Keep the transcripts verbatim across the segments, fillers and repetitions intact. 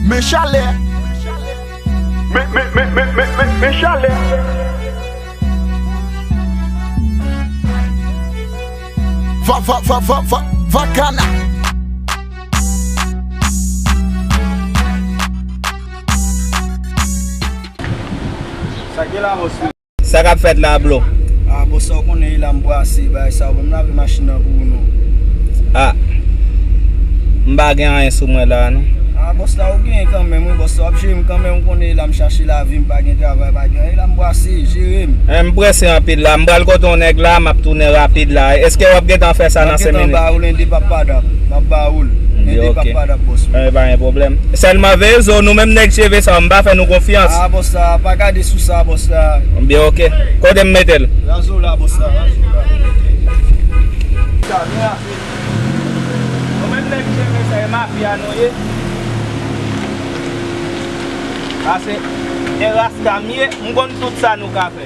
Men chalè. Men, men, men, men, men, men, men chalè. Va, va, va, va, va, vakana. Sa gen la, bòs? Sa k ap fèt la, blo? Ah, bòs la, ou konnen, e la m brase, bagay sa, ou ban m lave machin nan pou ou, non. Ah, m pa gen anyen sou mwen la, non. Ah, bòs la, ou gen kanmenm, wi, bòs la, w ap jere m kanmenm, ou konnen, e la m chache lavi, m pa gen travay, pa gen anyen, e la m brase, jere m. Eh, m prese anpil la, m pral kote yon nèg la, m ap tounen rapid la. Èske w ap gentan fè sa nan senk minit? M ap gentan ba ou l, ende p ap padap, m ap ba ou l, ende p ap padap, bòs. Eh, pa gen pwoblèm. Sèlman veye zo, nou menm nèg cheve sa, m pa fè nou konfyans. Ah, bòs la, pa gade sou sa, bòs la. Byen, oke. Kote m mete l? Razo la, bòs la, razo la. Sa, vin rapid. Nou menm nèg cheve sa, e mafya nou ye. Pase, e rasta m ye, m konn tout sa nou ka fè.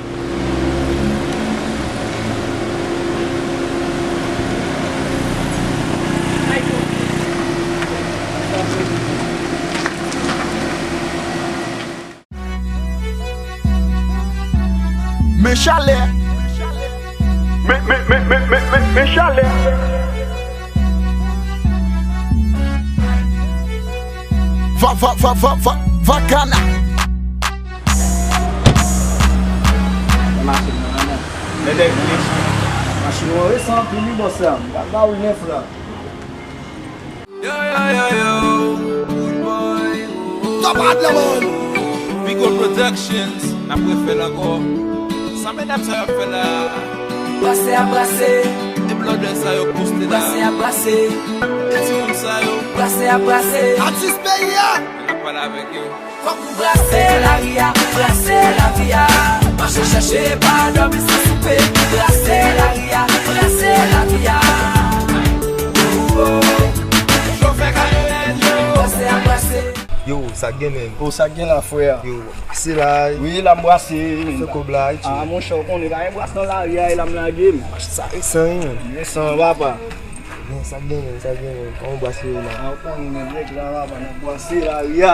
Men chalè. Men, men, men chalè. Va, va, va, va, va, vakana. Machin nan, non. Mete glitch. Machin nan resan anpil, wi, bòs la. M pral ba ou nèf la. Yo, yo, yo, yo, rude boy. Top at la, man. Bigo Productions, n ap refè l ankò. Sa medam sa yo ap fè la. Brase a brase. E blòdè sa yo poste la. Brase a brase. E timoun sa yo. Brase a brase. Atis peyi a. N ap pale avèk yo. Fòk nou brase lari a, brase lavi a. Mache chèche pa dòmi san soupe. Brase lari a, brase lavi a. Ou, ou. Chofè kamyonèt yo. Brase a brase. Yo, sa k gen, menm? O, sa k gen la, frè? Yo, brase la. Wi, la m brase. Fè kòb la, wi. Ah, monchè, ou konnen, pa gen bras nan lari a, e la m lage m. Sa resan, wi, menm. Resan, papa. Men sa k gen, menm, sa k gen, menm. Kòman w brase yo la? Ah, ou konnen, nèg la, papa, n ap brase lari a.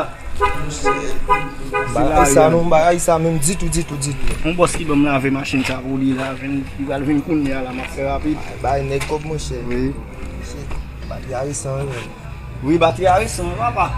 Bagay sa, non, bagay sa menm ditou, ditou, ditou. Yon bòs ki ban m lave machin sa pou li la, vin, li pral vin kounye a la, m ap fè rapid. Bay nèg kòb, monchè. Wi. Batri a resan, wi, menm. Wi, batri a resan, wi, papa.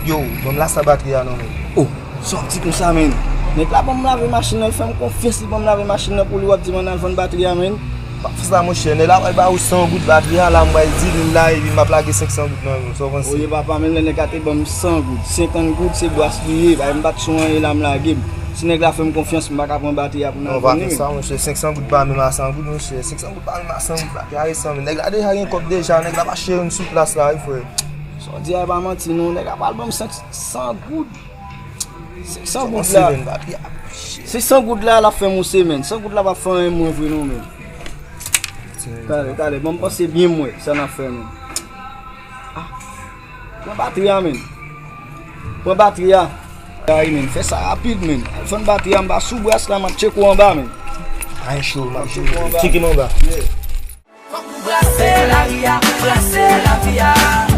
Yo, ban m lasa batri a non, menm. Oh, sa w ap di konsa, menm? Nèg la ban m lave machin nan, li fè m konfyans, li ban m lave machin nan pou li, w ap di m ann al vann batri a, menm. Pa fè sa, monchè. Nèg la pral ba ou san goud batri a, la, m pral di li la, epi m ap lage senk san goud nan men w. Sa w panse? Oye, papa, menm lè nèg la te ban m san goud, senkant goud, se bras li ye, bay m pa t sou anyen, la m lage m. Si nèg la fè m konfyans, m pa ka pran batri a pou n al vann li, menm. Non, pa fè sa, monchè. Senk san goud pa menm a san goud, monchè. Senk san goud pa menm a san goud, batri a resan, men nèg la deja gen kòb deja, nèg la pa cheri m sou plas la, wi, frè. Sa w di a, e pa manti, non. Nèg la pral ban m senk san goud. Senk san goud la. Se san goud la, l ap fè m yon semèn. San goud la p ap fè anyen mwen vre non, menm. Talè, talè, ban m panse byen, m wè sa n ap fè, menm. Ah. Pran batri a, menm. Pran batri a. Ay, menm, fè sa rapid, menm. Al vann batri a, m pa sou bras la, m ap tcheke w anba, menm. Ay, cho, m ap tcheke w anba. Tcheke m anba. Yeah. Fòk nou brase lari a, brase lavi a.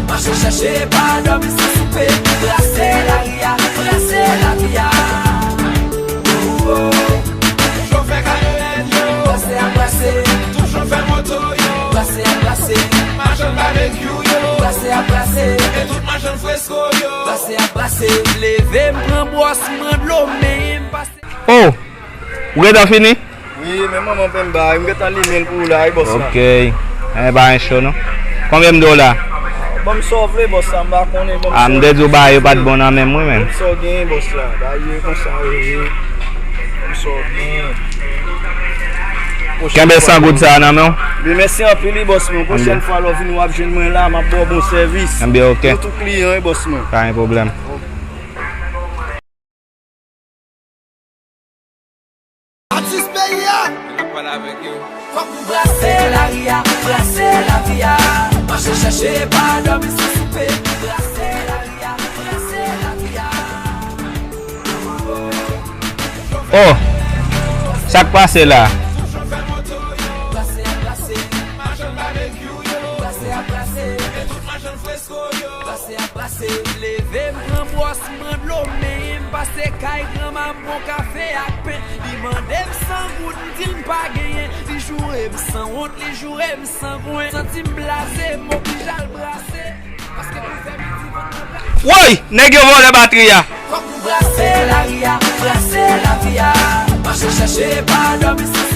Mache chèche pa dòmi san soupe. Brase lari a, brase lavi a. Ou, ou. Chofè kamyonèt yo. Brase a brase. Tout chofè moto yo. Brase a brase. Machann babekyou yo. Brase a brase. E tout machann fresko yo. Brase a brase. Leve m pran bwòs, m pran dlo, men m pase. Oh! Ou gentan fini? Wi, men manman pen ba, m gentan limen l pou ou la, wi, bòs la. Ok. Anyen pa anyen cho, non. Konbyen m do la? Ban m sa w vle, bòs la, m pa konnen, ban m sa w vle. Ah, m te di w bagay yo pa t bon nan men m, wi, men. Ban m sa w genyen, bòs la. Bagay yo konsa, wi, wi. Ban m sa w genyen. Kenbe san goud sa a nan men w. Byen, mèsi anpil, wi, bòs mwen. Pwochèn fwa, lè w vini, w ap jwenn mwen la, m ap ba w bon sèvis. Ebyen, ok. Yo tou kliyan, wi, bòs mwen. Pa gen pwoblèm. Atis peyi a. N ap pale avèk yo. Fòk nou brase lari a, brase lavi a. Mache chèche pa dòmi san soupe. Brase lari a, brase lavi a. Oh, sa k pase la? Brase a brase. Brase a brase. Brase ap brase, leve m pran bwòs, m pran dlo, men m pase kay granma m pran kafe ak pen. Li mande m san goud, m di l m pa genyen. Li joure m san wont, li joure m san gwen. Santi m blaze, m oblije al brase. Paske pou fè midi vant mwen plat. Woy! Nèg yo vòlè batri a. Fòk nou brase lari a, brase lavi a. Mache chèche pa dòmi san